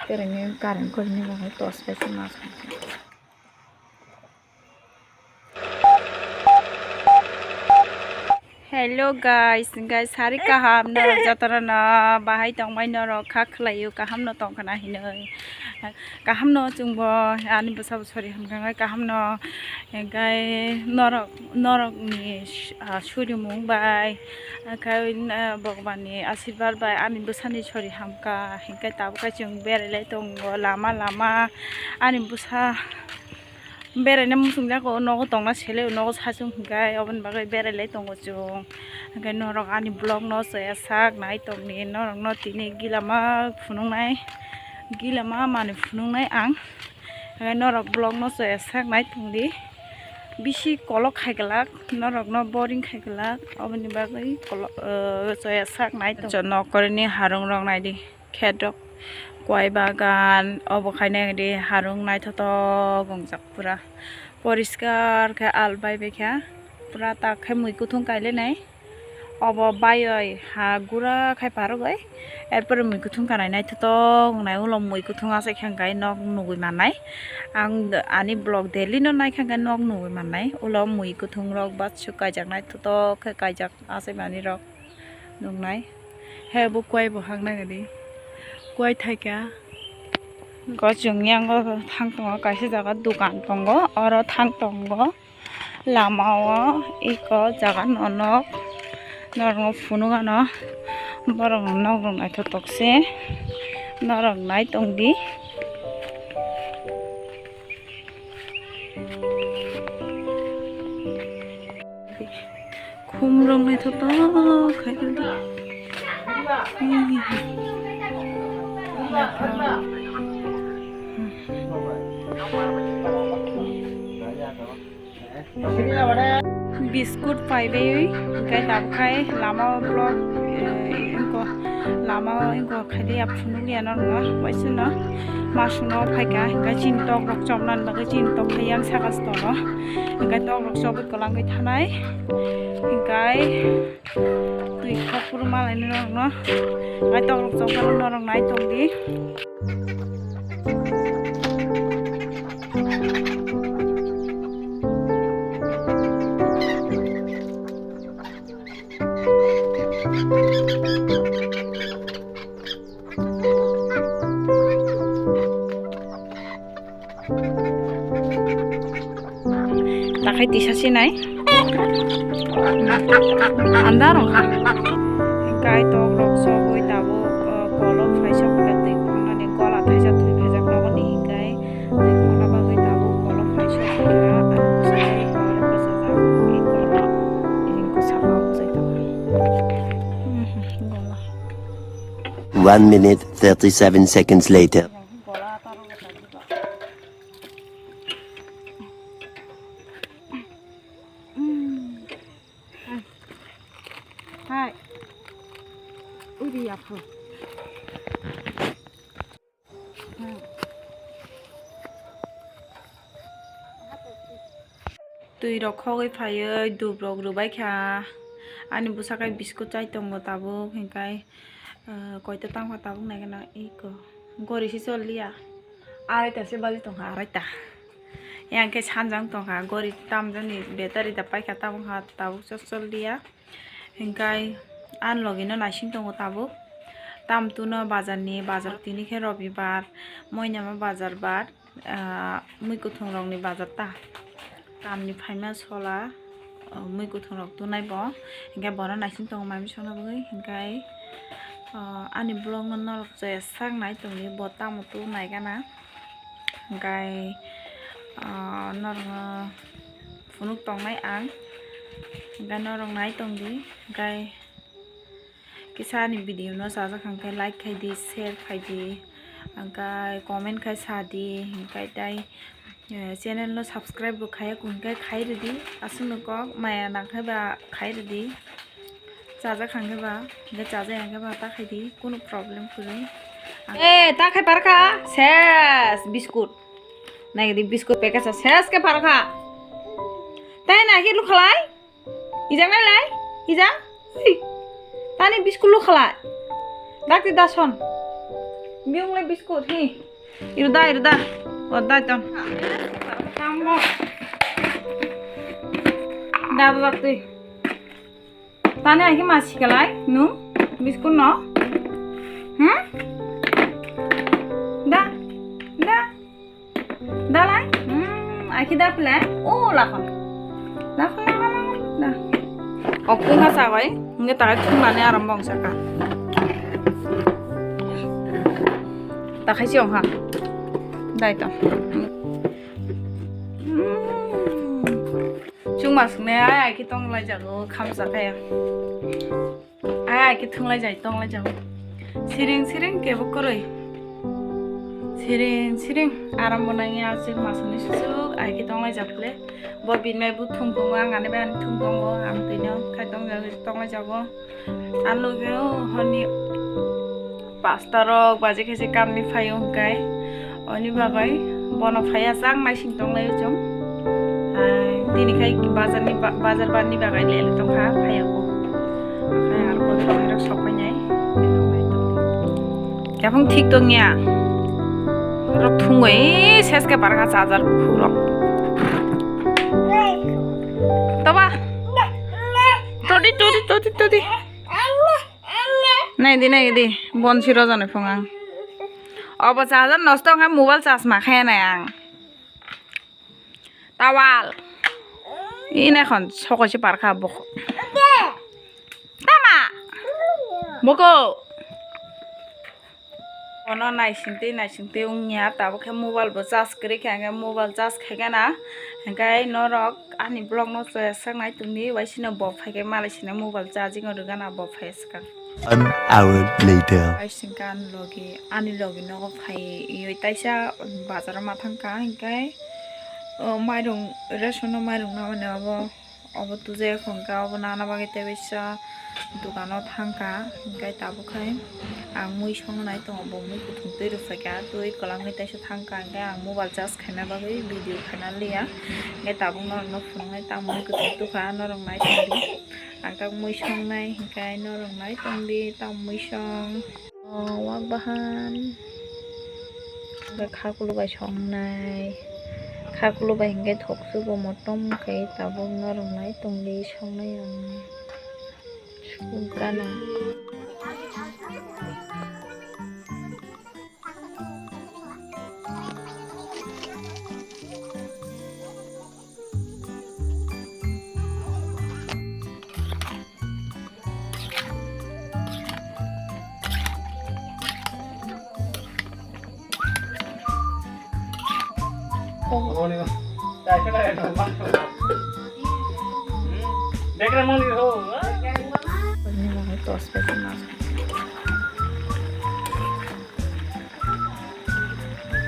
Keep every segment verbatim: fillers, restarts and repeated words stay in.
Terengni current korini bagwi torch bai se ma song. Hello guys, guys, sari kaham norok jotono no bahai tongmai norok kha khlaio kaham no tongkhana hinwi. Kaham no chwngbo ani bwsa bwsari hamkha kaham no hinkhe norok norokni surimung bai hinkhe Bhagwanni asirwad bai ani bwsani sori hamkha hinkhe tabukhe chwng berai lai tongo lama lama ani bwsa. Beraina muchungjak o nogo tongna sele o nogo sachung hinkhe oboni bagwi berai lai tongo chwng. Hinkhe norok ani vlog no chaya sak nai tongdi norok no tini gila ma phunuknai gila ma manwi phunuknai ang. Hinkhe norok vlog no chaya sak nai tongdi bisi kolok khai glak norok no boring khai glak oboni bagwi kolok chaya sak nai tong. Nokorini harung rok naidi. Khetrok kwai bagan obo khaina di harung naithotok wngjak pura poriskar khe al bai bai kha pura tak khe mui kuthung kailainai obo baioi ha gura khai parogoi erpore mui kuthung kanai naithotok wngnai ulo mui kuthung asai khe hwnkhe nok nugui mannai ang ani vlog daily no naikha hwnkhe nok nugui mannai ulo mui kuthung rok batsuk kaijak naithotok khe kaijak asai manwi rok. Nuknai. He bo kwai bo hak nai di. Kwai thaika. Go chwng yang go thang tongo kaisa jaga dukan tongo oro thang tongo. Lama o iko jaga nonok norok phunuk ano borok nok rok naithotok se norok nai tongdi. Khum rok naithotok khai rwdi. Biskut paibai, hingke tabuk khai lama o vlog, eh, wngkha lama o wngkha. Khaidi ya phunukya norokno, waisano masukno phaikha, hinkhe chini tok rok chopnani bagwi chini tok hai yang saka se tongo, hinkhe tok rok chobwi kwlangwi thanai, hinkhe twi khakphuru malaini norokno, hinkhe tok rok chopnani norok nai tongdi. Takhai tisa sinai. Andar wngkha. Gai tok rok sogwi tabuk, uh, kolo phaisa twi khonani gola thaisa twi phaijak nogo ni hinkhe twi khona bagwi tabuk kolo phaisa twi kha, ani bwsajak kolo bwsajak, i kolo, i kolo saka bwsai tongo. Mhm, gola. One minute, thirty-seven seconds later. Hai. Uri yapho. Twi rok khogwi phaiwi dup rok rwbai kha. Ani bwsa khe biskut chai tongo tabuk, hinkhe, ah, koita tangkha tabuk nai gana iko. Gori se chol liya. Araita se baji tongkha, araita. Yang khe sanjang tongkha, gori tamjani battery da paikha tabuk ha, tabuk chol chol liya. Hinkhe ani logi no naising tongo tabuk. Tamtuno bazar ni, bazar tini khe robibar, moinama bazar bar, ah, mui kuthung rok ni bazar ta. Tamni phaima sola, ah, mui kuthung rok tunai bo. Hinkhe bono naising tongo mai misongna bagwi. Hinkhe, ah, ani vlog no norok chaya sak nai tongdi, bo tamo tunai gana. Hinkhe, ah, norok no phunuk tongnai ang. Hinkhe norok nai tongdi. Hinkhe kisa ani video no chajak hinkhe like khai di, share khai di, hinkhe comment khai sa di, hinkhe tai, eh, channel no subscribe bo khaiya hinkhe khai rwdi, aswk no kok maya nang khai ba khai rwdi, chajak hinkhe ba, hinkhe chajak hinkhe ba ta khai di, kunu problem kwrwi. Eh, ta khai par kha, ses biskut, nai di biskut packet sa ses khe par kha, tai na khe lukhalai. Ijang nai lai, ijang. Ui. Tani biskut lukhalai. Dakti dason. Biung le biskut hi. Iru da, iru da. O da ton. Da, da, da, tui. Tani aki ma sikalai, nu? Biskut no? Hmm? Da, da. Da lai? Hmm, aki da pele? O, lakhon. Lakhon, lakhon, lakhon. Da. Okung ha sabai, nge takai thumani aram bong saka. Takai si ong ha. Dai to. Hmm. Chwngma swngnai ai, ai khe tong lai jago, khamsa khe. Ai, ai khe thung lai jai, tong lai jago. Siring, siring, kebo kwrwi. Siring, siring, aram bo nangya, chwngma swngnai susuk, ai khe tong lai jak le. Bo bini bai bo thung tongo, ang ani bai ani thung tongo, ang twi no khai tong jago, tong lai jago. Ang loge o honi pasta rok baji khe se kamni phaio hwnkhe oni bagwi bono phaiya chang naising tong laio chwng. Ai, tini khai bazar ni ba-, bazar bar ni bagwi le tong kha phaiya ko. Khai ar ko tong rok sok pai nai. Khe phang thik tong ya. Rok thung oi ses khe bar kha charger phuk rok. Toba. Todi, todi, todi, todi. Nai di, nai di. Bon siro jani phung ang. Obo charger nosto wngkha, mobile charge ma khe nai ang. Tawal. Ine khon sokoi se par kha bokho. Tama. Bokho. Ono naisingtwi naisingtwi wngya, tabuk khe mobile bo charge kwrwi khe, hwnkhe mobile charge khaikhe na, hwnkhe norok ani vlog no choya sak nai tongdi, waisino bo phaikhe malai sino mobile charging o rwgana bo phai swkang. One hour later. Waisingkhe ani logi, ani logi nogo phaiwi taisa bazar o ma thangkha, hwnkhe o mairung, ration o mairung nabani obo. Obo tujaya khongkha, obo nana bagwi tei waisa dukano thangkha, hwnkhe tabukhe ang mui songnai tongo, bo mui kuthum twi rwphaikha, twi kwlangwi teisa thangkha, hwnkhe ang mobile charge khaina bagwi video khaina liya, hwnkhe tabuk norokno phunuknai, tamo mui kuthum tukha, norok nai tongdi, ang tak mui songnai, hwnkhe norok nai tongdi, tamo mui song. O, wak bahan. Hwnkhe khakulu bai songnai. Khakulu bai hwnkhe thoksugo motom khe tabuk norok nai tongdi songnai ang. Sukgana.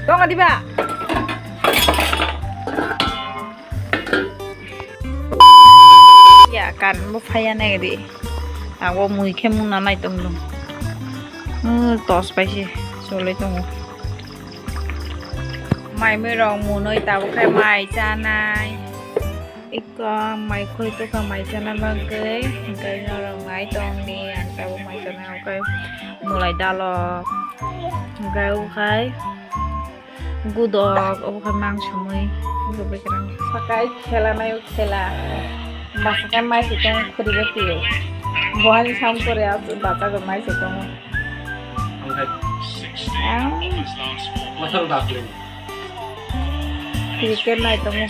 Tongo diba? Ya kan bo phaiya nai di. Abo mui khe muna nai tong dong. Hmm, tos pai se choli tongo. Mai mui rok munoi tabuk khe mai chanai. Iko mai khoi tokha mai chana bagwi, hwnkhe norok nai tong di, ang tabuk mai chana, hwnkhe mulai dalok, hwnkhe ukhai gudok, obo khe mang sumui, sakai khela nai o khela, bwswk khe mai se tongo khuri bai twi o, bo hai sam kore bachago mai se tongo. Cricket nai tongo.